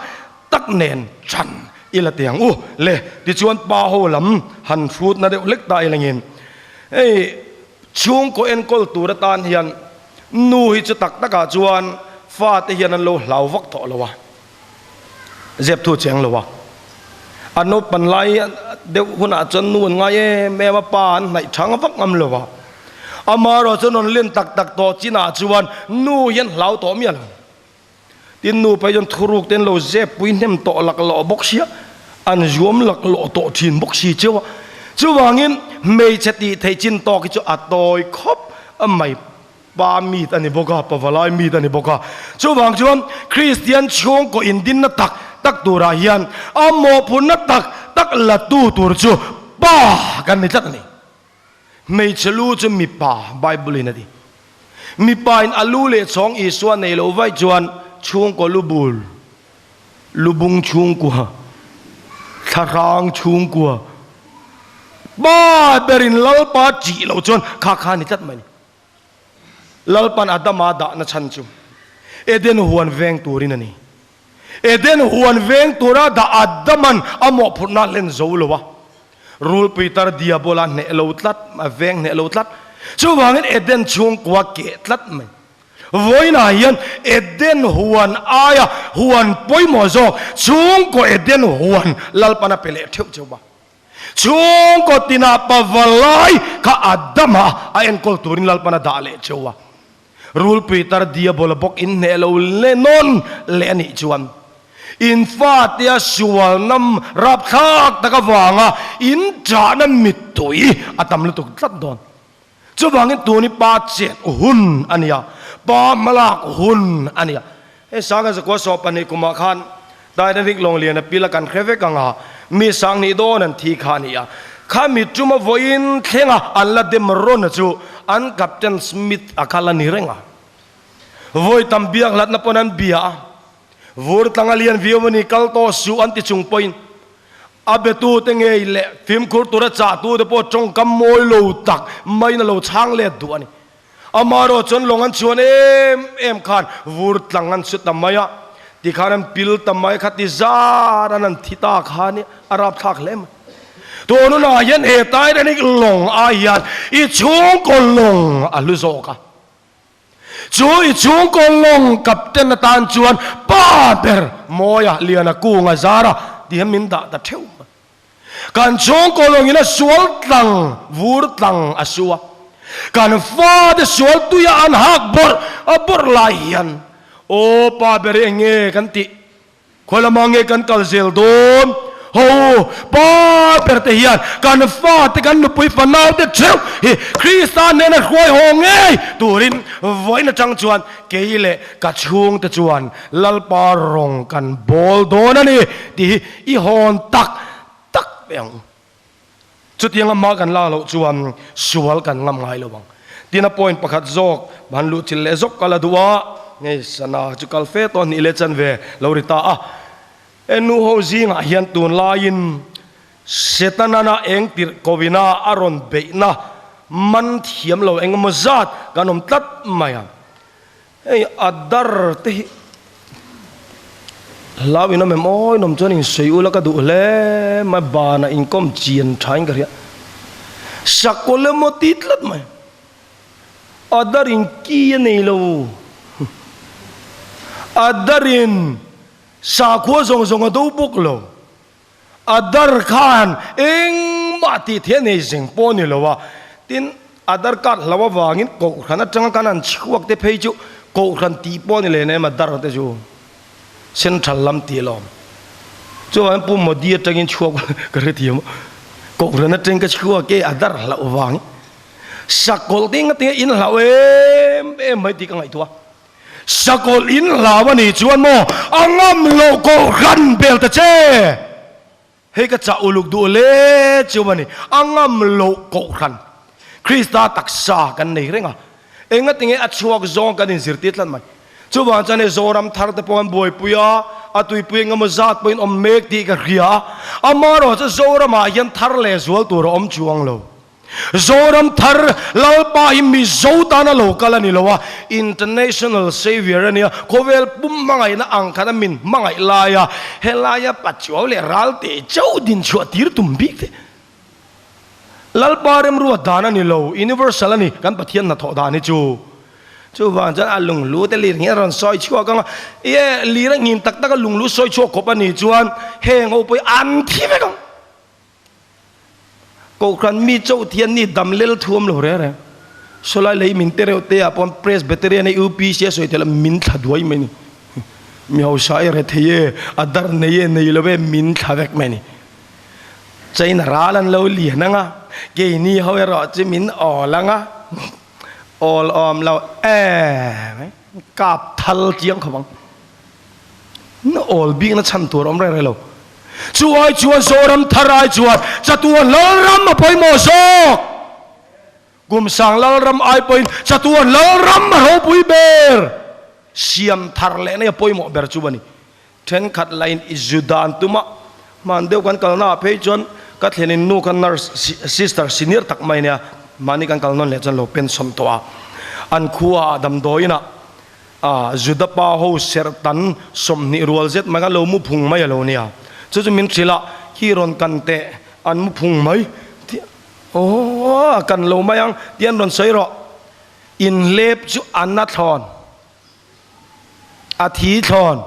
tak nen ṭan i la ti ang u le. Tichuan pa ho lam han hrutna deuh hlek ta ilangin hei chhungkaw enkawl tur atan hian Nu hi chu tak takah chuan fate hian an lo hlau vak tawh lo a, zep thu cheng lo a. A naupan lai deuh hunah chuan nu an ngai em em a, pa an hnaih thang vak ngam lo a. Amaherawh chuan rawn len tak tak tawh chinah chuan nu hi an hlau tawh miah lo. Tin, nu phei chuan thuruk te an lo zep pui hnem tawh laklawh bawk sia, an zuam laklawh tawh thin bawk si cheu a. Chuvangin hmeichhe tih theih chin tawk hi chu a tawi khawp mai. Pa meet a ni bawk a, pavalai meet a ni bawk a. Chuvang chuan Kristian chhungkaw indinna tak tak turah hian a mawhphurhna tak tak la tu tur chu pa kan ni tlat a ni. Hmeichhe lu chu mipa, Bible in a ti. Mipa in a lu leh chhawng Isua nei lo vaih chuan chhungkaw lu bul, lubung chhungkua, thlahrang chhungkua, pa berin Lalpa ṭih loh chuan kha kha a ni tlat mai ni. Lalpan Adama dahna chhan chu Eden huan veng turin a ni. Eden huan veng tura dah Adaman a mawhphurhna hlen zo lo a, rulpui tar Diabola hneh lo tlat, a veng hneh lo tlat. Chuvangin Eden chhungkua keh tlat mai. Vawiinah hian Eden huan aia huan pawimawh zawk chhungkaw Eden huan Lalpan a pe leh theuh cheu a. Chhungkaw tinah pavalai kha Adama a enkawl turin Lalpan a dah leh cheu a. Rulpui tar Diabola bawk in hneh lo le nawn leh a nih chuan in fatea sualna rapthlak tak avanga in chahna mittui a tam lutuk tlat dawn. Chuvangin tuni pa chet hun a nia, pa hmalak hun a nia. Hei Sanga zakua sawh pahnih kumah khan Titanic lawng lian a pil a kan hre vek ang a, mi sanghnih dawn an thi kha a ni a. Kha mi tuma vawiin thlenga an la dem rawn a chu an Captain Smith a kha la ni reng a. Vawi tam biak hlatna pawn an bia a, vur tlang a lian viau a ni kal tawh suh an ti chung pawhin a betute ngei leh fimkhur tura chahtute pawh tawngkam mawi lo tak maiin a lo chhang let duh a ni. Amaherawh chuan lawng an chhuan em em khan vur tlang an su ta mai a, tikhan an pil ta mai kha ti zar an an thi ta kha nia, a rapthlak hle mai. Tun hunah hian he Titanic lawng ai hian i chhungkaw lawng a hlu zawk a, chu i chhungkaw lawng captain atan chuan pa ber Mawia Liana Kunga Zara ti hian min dah ta theuh mai. Kan chhungkaw lawngin a sual tlang vur tlang a su a, kan fate sual tuia an hak bawrh a bawrh lai hian aw pa ber eng nge kan tih? Khawi lamah nge kan kal zel dawn? Ho pa ber te hian kan fate kan nupui fanau te theuh hi Krista hnena hruai haw ngei turin vawiin atang chuan kei leh ka chhungte chuan Lalpa rawng kan bawl dawn a ni tih hi i hawn tak tak teh ang. Chutianga hma kan lak loh chuan sual kan ngam ngai lo ang. Tin a point pakhat zawk han luh chilh leh zawk ka la duh a, hei sana chu kal fe tawh hnih leh chanve lo ri ta a. He nu ho zingah hian tunlaiin Setanana eng tirh kawina a rawn beihna man thiam lo engemaw zat kan awm tlat mai a. Hei a dar te hi. Hlau in awm em aw in awm chuan in sawi ula ka duh hle mai banah inkawm chian tha in ka hria. Sakawlh emaw ti tlat mai. A dar in ki a nei lo. A dar in sakhua zawng zawng a do bawk lo. A dar khan engmah tih theih a nei zeng pawh a ni lo a. Tin, a dar card hlo avangin Kohhran atanga kan han chhuak te phei chu Kohhran tih pawh a ni leh em a dar te chu Central lam tih alawm. Chuvangin Pu Modi atangin chhuak ka hrethiam a, Kohhran atangin ka chhuak e a dar hloh vangin. Sakawlh te enga tinge in hlauh em em mai tih ka ngaihtuah a. Sakawlh in hlau a nih chuan maw a ngam loh kohhran bel ta che. Hei ka chah uluk duh hle chu a ni. A ngam loh kohhran Krista taksa kan nei reng a. Enga tinge a chhuak zawng kan inzirtir tlat mai. Chuvang chuan hei Zoram thar te pawh an buaipui a, a tuipui eng emaw zat pawhin awm mek tih ka hria a. Amaherawhchu Zoramah hian thar leh zual tur a awm chuang lo. Zoram thar Lalpa hi Mizo tana lo kal a ni lo a, International Saviour a nia, khawvel pum hmangaihna ang khan a min hmangaih lai a, helaia Pachuau leh Ralte chauh din chhuah tir tum bik te. Lalpa remruat dan a ni lo, Universal a ni kan Pathian hnathawh dan hi chu. Chuvang chuan a lunglu te lir hi a rawn sawi chhuak ang a, ie lir a nghin tak tak a lunglu sawi chhuak khawp a nih chuan heng ho pawh hi an thi vek ang. Kohhran mi chauh thian ni dam lel thuam lo reng reng. Sawlai lei min te reuh te ah pawh Presbyterian e UPC a sawi theih lo min thla duai mai ni. Mi hausa e rethei e a dar nei e nei lo e min thla vek mai ni. China ral an lo lian ang a, keini ho erawh chu min awl ang a, awl awm lo em kap thal chiang khawp ang. Na awl bikna chhan tur awm reng reng lo. Chu ai chuan Zoram thar ai chuan chatuan Lalram a pawimawh zawk. Kum sang Lalram ai pawhin chatuan Lalram a ropui ber. Siam thar leh nei a pawimawh ber chu a ni. Thenkhat lain i zu dan tuma hman deuh kan kalna ah phei chuan ka thlenin nu kha nurse sister senior tak mai nia mahni kan kal nawn leh chuan lo pension tawh a. An khua ah damdawiin ah A, Juda pa ho serh tan 20 rual zet mai kha lo mu phung mai a lo nia. Chu chu min hrilh a, khi rawn kan teh, an mu phung mai. Ti, aw, a kan lo mai ang, ti an rawn sawi rawh. Inhlep chu an a thlawn, a thi thlawn,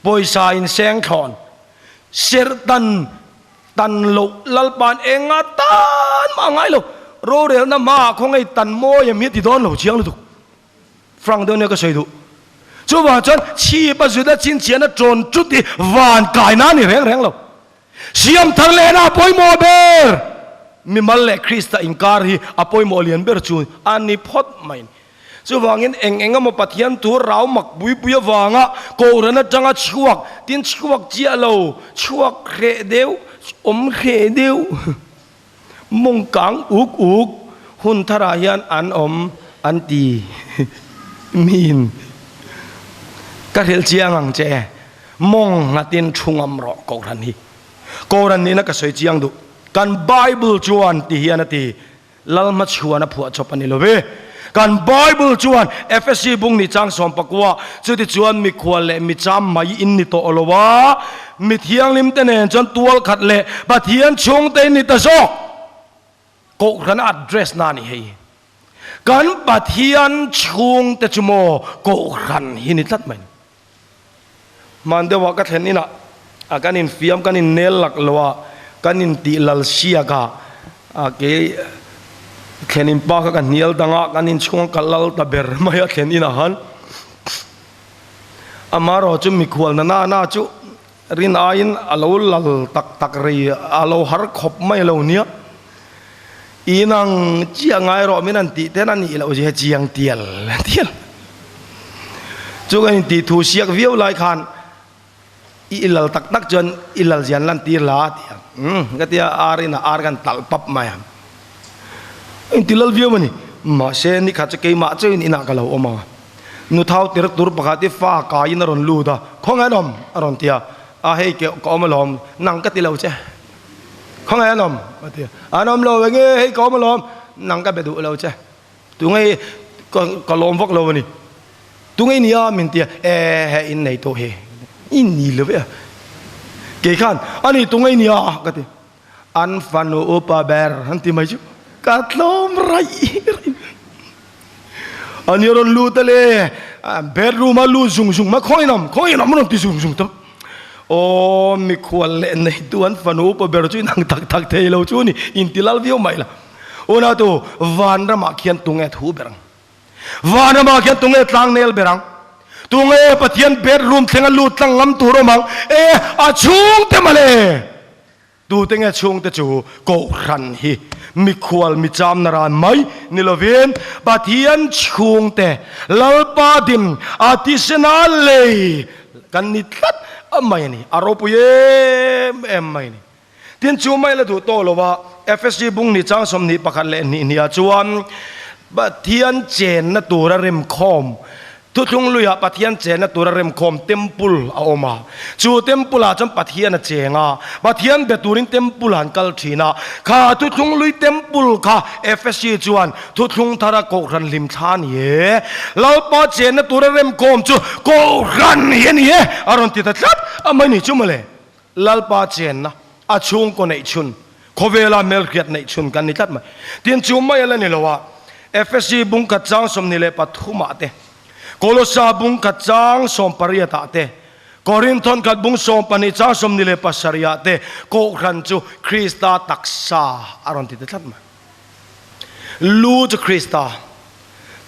pawisa inseng thlawn, serh tan tan loh Lalpa'n enga tan mah a ngai lo. Rorelna hmaah khawngaih tan mawi em hi a ti dawn lo chiang lutuk. Frank deuh nia ka sawi duh. Chuvang chuan chhip a Juda chhinchhiahna tawn tut hi van kaina a ni reng reng lo. Siam thar lehna a pawimawh ber. Mimal leh Krista inkar hi a pawimawh lian ber chu a ni phawt mai. Chuvangin eng eng emaw Pathian thu rau mak pui pui avanga Kohhran atanga chhuak, tin chhuak chiah lo, chhuak hreh deuh, awm hreh deuh. Mawngkang uk uk hun tharah hian an awm an ti min ka hrilh chiang ang che. Mawng nghatin thu ngam rawh Kohhran hi. Kohhran nihna ka sawi chiang duh. Kan Bible chuan ti hian a ti, Lalhmachhuan a phuahchawp a ni lo ve. Kan Bible chuan Efesi bung ni chang 19 chutichuan mikhual leh micham mai in ni tawh lo a, mi thianghlim te nen chuan tual khat leh Pathian chhungte in ni ta zawk. Kohhran a address na a ni hei. Kan Pathian chhungte chu maw Kohhran hi ni tlat mai. Hman deuhah ka thlen inah a kan infiam kan innel lak lo a, kan intih lal siak a, a kei thlen in pa kha ka hnial dang a, kan inchhung a ka lal ta ber mai a thlen inah han. Amaherawh chu mikhual na na na chu rin aiin a lo lal tak tak rei a lo har khawp mai lo nia. Inang chiah ngai rawh min an tih ten a nih loh zia chiang tial tial. Chu kan intih thu siak viau lai khan i ilal tak tak chuan ilal zian lan tir la a ti a. Umm ka tia ar in a ar kan talh pap mai a. Inti lal viau a ni. Mahse nikhat chu keimah chauhin inah ka lo awm ang a. Nuthau tir tur pakhat hi fa kaiin a rawn lut a, Khawngaih an awm? a rawn ti a. A hei ke ka awm alawm, nang ka ti lo che. Khawngaih an awm? a ti a. An awm lo enge hei ka awm alawm, nang ka be duh lo che. Tunge i ka lawm vak lo a ni. Tunge i nia min ti a, e he in nei tawh hi. I ni lo e. Kei khan, Ani tunge i nia? ka ti. An fanu upa ber an ti mai chu ka tlawm raih raih. Ani a rawn lut a le, bedroom a lut zung zung mai, khawngaih in awm, khawngaih in awm a rawn ti zung zung ta. Aw mikhual leh neitu an fanu upa ber chu inang tak tak thei lo chu ni, inti lal viau mai la. Unautu, vanramah khian tunge thu ber ang? Vanramah khian tunge tlangnel ber ang? Tunge Pathian bedroom thlenga lut tlang ngam tur awm ang? E, a chhungte mawle! Tute nge chhungte chu Kohhran hi mikhual micham na ran mai ni lovin Pathian chhungte Lalpa dim a tisena lei kan ni tlat mai a ni. A ropui em em mai a ni. Tin chu mai la duh tawh lo a, Efesi bung ni chang 21 leh hnih hnih ah chuan Pathian chenna tura remkhawm Thuthlung luiah Pathian chenna tura remkhawm temple a awm a. Chu temple ah chuan Pathian a cheng a. Pathian be turin temple ah an kal thin a. Kha thuthlung lui temple kha Efesi chuan thuthlung thara Kohhran hlim thla a ni e. Lalpa chenna tura remkhawm chu Kohhran hi a ni e a rawn ti ta tlat a mai ni chu mawle. Lalpa chenna a chhungkaw neih chhun, khawvela hmelhriat neih chhun kan ni tlat mai. Tin, chu mai a la ni lo a, Efesi bungkhat chang 23 ah te, Kolosa bungkhat chang 18 ah te, Korinthon khat bung 12 chang 27 ah te Kohhran chu Krista taksa a rawn ti ta tlat mai. Lu chu Krista,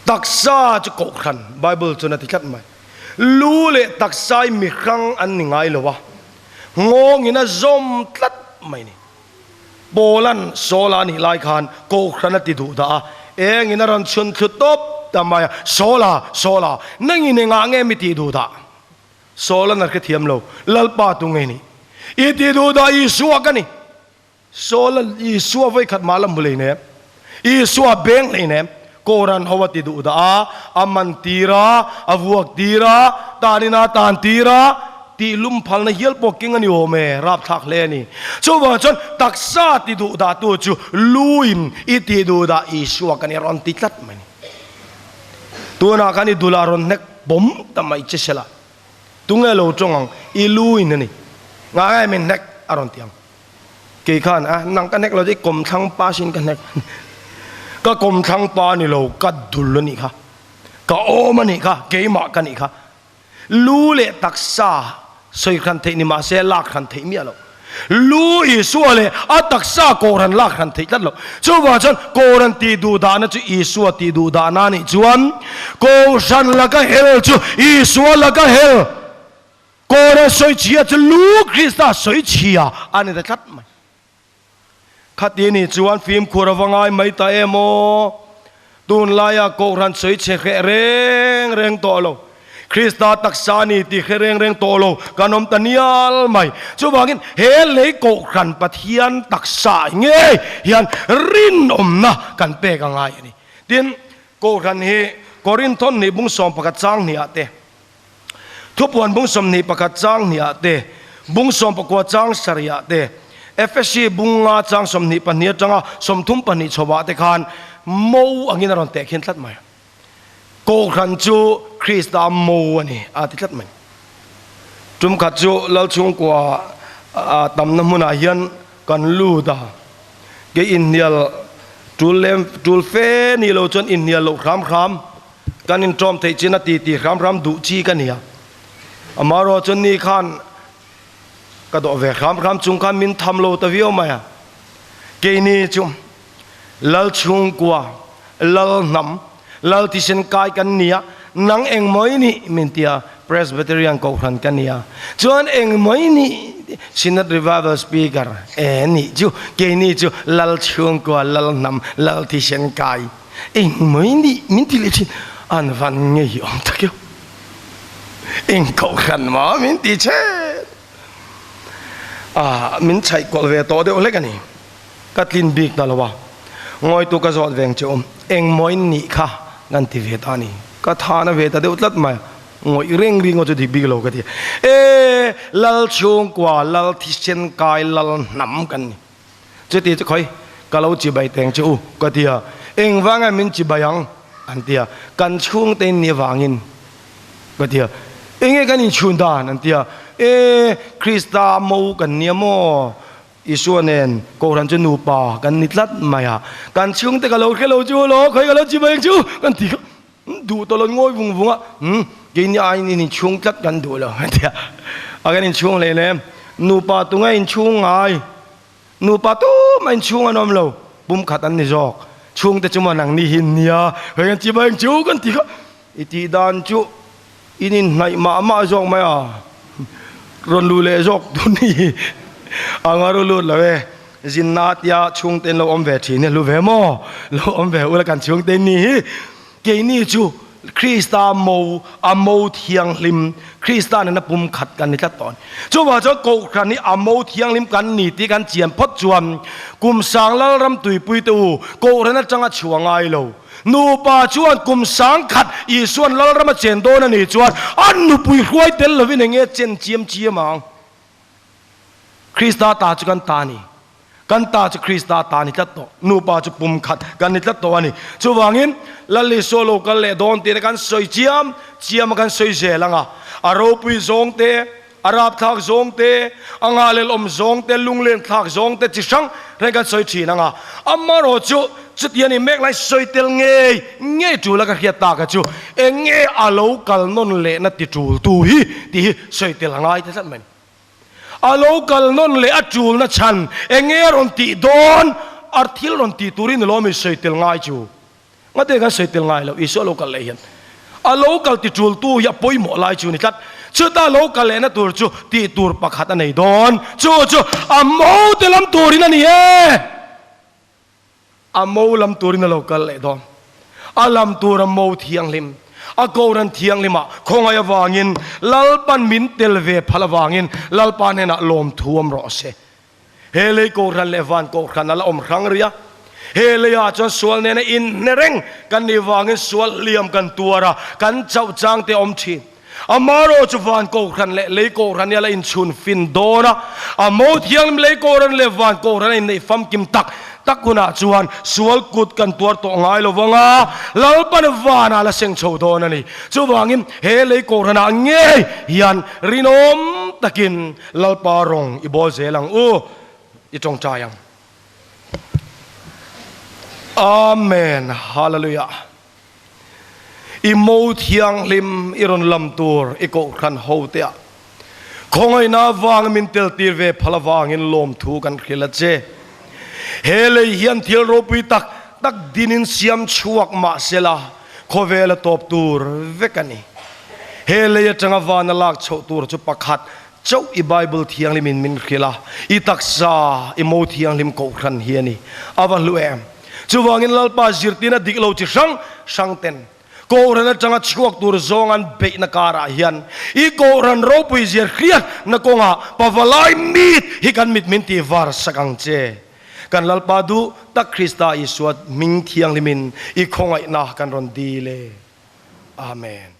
taksa chu Kohhran, Bible chuan a ti tlat mai. Lu leh taksa hi mihrang an ni ngai lo a, nghawngin a zawm tlat mai ni. Paula'n Saula a nih lai khan Kohhran a ti duh dah a, engin a rawn chhun thlu tawp ta mai a, Saula, Saula, nangin engah nge mi tih duh dah? Saula'n a hrethiam lo, Lalpa tu nge ni? I ti duh dah Isua ka ni. Saula Isua vawikhat mah la hmu lei nem, Isua beng lei nem, Koran ho a ti duh dah a, a man tir a, a vuak tir a, tanin a tan tir a, tih lum phalna hial pawh keng a ni awm e, rapthlak hle a ni. Chuvang chuan taksa ti duh dah tu chu luin i ti duh dah Isua kan i rawn ti tlat mai ni. Tunah khan i dulah rawn hnek bawm ta mai che sela, tunge lo tawng ang, i luin a ni. Ngai min hnek a rawn ti ang. Kei khan a nang ka hnek lo chu i kawmthlang pa sin ka hnek. Ka kawmthlang pa ni lo, ka dul a nih kha. Ka awm a nih kha, keimah ka nih kha. Lu leh taksa sawi hran theih ni mah se lak hran theih miah lo. Lu Isua leh a taksa Kohhran lak hran theih tlat lo. Chuvang chuan Kohhran tih duh dahna chu Isua tih duh dahna a nih chuan Kohhran laka hel chu Isua laka hel. Kawra sawi chhia chu lu Krista sawi chhia a ni ta tlat mai. Khati ni chuan fimkhur a va ngai mai ta em aw? Tunlaia Kohhran sawi chhe hreh reng reng tawh lo, Krista taksa a ni tih hre reng reng tawh lo kan awm ta nial mai. Chuvangin he lei Kohhran Pathian taksa ngei hian rinawmna kan pek a ngai a ni. Tin, Kohhran hi Korinthon nih bung 11 chang hnih ah te, Thupuan bung 21 chang hnih ah te, bung 19 chang sarih ah te, Efesi bung nga chang 22 atanga 32 chho ah te khan mo angin a rawn teh khin tlat mai. Kohhran chu Krista mo a ni a ti tlat mai. Tum khat chu Lalchhungkua tamna hmunah hian kan lut a, kei inhnial tul lem tul fe ni lo chuan inhnial loh hram hram Kan inṭawm theih chin a ti ti hram hram duh chi ka nia. Amaherawh chu ni khan ka dawh ve hram hram chung khan min tham lo ta viau mai a. Keini chu Lal chhungkua, Lal hnam, Lal thisen kai kan nia, nang engmaw i nih min ti a, Presbyterian Kohhran ka nia. Chuan engmaw i nih Synod Revival Speaker e nih chu keini chu Lal chhungkua, Lal hnam, Lal thisen kai. Eng mai nih min ti leh thin an van ngei awm tak eo. Eng kohhran maw min ti che. Ah min chhaih kual ve tawh deuh hlek a ni. Ka tlin bik ta lo a. Ngawitu ka zawt veng che awm. Eng maw in nih kha kan ti ve ta a ni. Ka thana ve ta deuh tlat mai. Ngawih reng ring aw chu dik bik lo ka ti. E Lal chhungkua, Lal thisen kai, Lal hnam kan ni. Chuti chu khawi, ka lo chibai teng che u, ka ti a. Engvanga min chibai ang? an ti a. Kan chhungte in ni avangin, ka ti a. Enge kan inchhun dan? an ti a. E, Krista mo kan nia maw? Isua nen Kohhran chu nupa kan ni tlat mai a, kan chhungte ka lo hre lo chu elaw, khawi ka lo chi mai ang chu kan ti kha duh tawh lo ngawi vung vung a, umm keini aiin in inchhung tlat kan duh lo a ti a, a kan inchhung hle hle, nupa tunge inchhung ngai, nupa tumah inchhung an awm lo, pumkhat an ni zawk, chhungte chu maw nangni hi in nia, khawi kan chi mai ang chu kan ti kha, i tih dan chu. In inhnaih mah mah zawk mai a, rawn luh leh zawk tun hi a nga ru lut lo e. Zinna tia chhungte in lo awm ve thin hi hlu ve maw? Lo awm ve ula kan chhungte in ni hi. Keini chu Krista mo, a mo thianghlim, Krista nena pum khat kan ni tlat tawh a ni. Chuvang chuan Kohhran hi a mo thianghlim kan ni tih kan chian phawt chuan kum sang Lalram tuipui te u Kohhran atanga chhuah ngai lo. Nupa chuan kum 1000 Isuan Lalram a chen dawn a nih chuan a nupui hruai tel lovin eng nge chen chiam chiam ang? Krista ta chu kan ta a ni. Kan ta chu Krista ta a ni tlat tawh. Nupa chu pum khat kan ni tlat tawh a ni. Chuvangin Lal Isua lo kal leh dawn tihna kan sawi chiam chiam a kan sawi zel ang a. A ropui zawng te, a rapthlak zawng te, a nghalel awm zawng te, lunglen thlak zawng te chi hrang hrang kan sawi thin ang a. Amaherawh chu chuti a ni mek lai sawi tel ngei ngei tul a ka hriat tak a chu eng nge a lo kal nawn lehna ti tul tu hi tih hi sawi tel a ngai ta tlat mai a ni. A lo kal nawn leh a tulna chhan eng nge a rawn tih dawn a thil rawn tih turin ni lawm i sawi tel ngai chu. Ngate kan sawi tel ngai lo, Isua lo kal leh hian a lo kal ti ṭultu hi a pawimawh lai chu ni tlat. Chuta lo kal lehna tur chu tih tur pakhat a nei dawn. Chu chu a mo te lam turin a ni e. A mo lam turin a lo kal leh dawn. A lam tur a mo thianghlim, a Koran thianghlimah khawngaih avangin Lalpan min tel ve phal avangin Lalpa hnenah lawmthu awm rawh se. He lei kohhran leh van kohhran a la awm hrang rih a, he leiah chuan sual nena inhne reng kan nih vangin sual hliam kan tuar a, kan chauh chang te a awm thin. Amaherawh chu van kohhran leh lei kohhran hi a la inchhun fin dawn a, a mo thianghlim lei kohhran leh van kohhran a inneih famkim tak tak hunah chuan sual kut kan tuar tawh ngai lo vang a, Lalpan vanah la seng chho dawn a ni. Chuvangin he lei kohhranah ngei hian rinawm takin Lalpa rawng i bawl zel ang u, i tawngtai ang. Amen Hallelujah I mo thianghlim i rawn lam tur i kohhran ho te ah khawngaihna avang min tel tir ve phal avangin lawmthu kan hrilh a che. He lei hian thil ropui tak tak dinin siam chhuak mahsela khawvel a tawp tur vek a ni. He lei atanga vana lak chhoh tur chu pakhat chauh i Bible thianghlimin min hrilh a, i taksa, i mo thianghlim kohhran hi a ni. A va hlu em! Chuvangin Lalpa zirtirna dik lo chi hrang hrang ten Kohhran atanga chhuak tur zawng an beihna karah hian i Kohhran ropui zir hriatna kawngah pavalai mit hi kan mit min tih var sak ang che. Kan Lalpa duh tak Krista Isua hming thianghlimin i khawngaihna kan rawn dil e. Amen.